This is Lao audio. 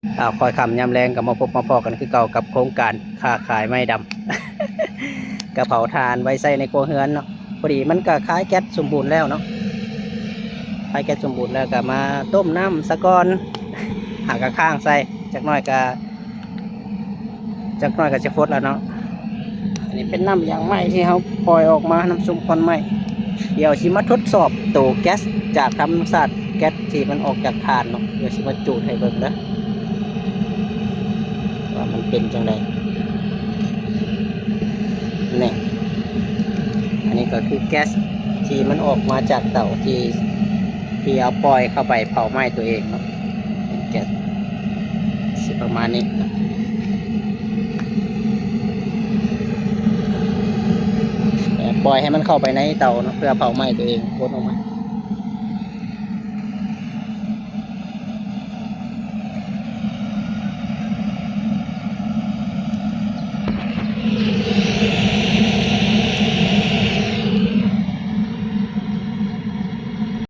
ອ້າວ ຄ່ອຍຄ່ຳຍາມແລງກໍມາພົບມາພໍ້ກັນຄືເກົ່າກັບໂຄງການຄ້າຂາຍໄມ້ດຳ ກະເຜົາຖ່ານໄວ້ໃຊ້ໃນຄົວເຮືອນເນາະ. ພໍດີມັນກະຂາຍແກັສສົມບູນແລ້ວເນາະ ຂາຍແກັສສົມບູນແລ້ວກະມາຕົ້ມນ້ຳສາກ່ອນ ຫາກະຄ້າງໃສ່ຈັກໜ້ອຍກະ ຈັກໜ້ອຍກໍຈະຟົດແລ້ວເນາະ. ອັນນີ້ເປັນນ້ຳຢາງໄມ້ທີ່ເຮົາປ່ອຍອອກມາ ນ້ຳຊຸມຄວັນໄມ້. ດຽວຊິມາທົດສອບໂຕແກັສຈາກທຳມະຊາດ ແກັສທີ່ມັນອອກຈາກຖ່ານເນາະ. ດຽວຊິມາຈູດໃຫ້ເບິ່ງເດີ ວ່າມັນເປັນຈັ່ງໃດ. ນີ້ ອັນນີ້ກໍຄືແກັສທີ່ມັນອອກມາຈາກເຕົາທີ່ ທີ່ເຮົາປ່ອຍເຂົ້າໄປເຜົາໄໝ້ຕົວເອງເນາະ. ເປັນແກັສຊິປະມານນີ້ ແຕ່ປ່ອຍໃຫ້ມັນເຂົ້າໄປໃນເຕົາເນາະ ເພື່ອເຜົາໄໝ້ຕົວເອງ ປົນອອກມາ.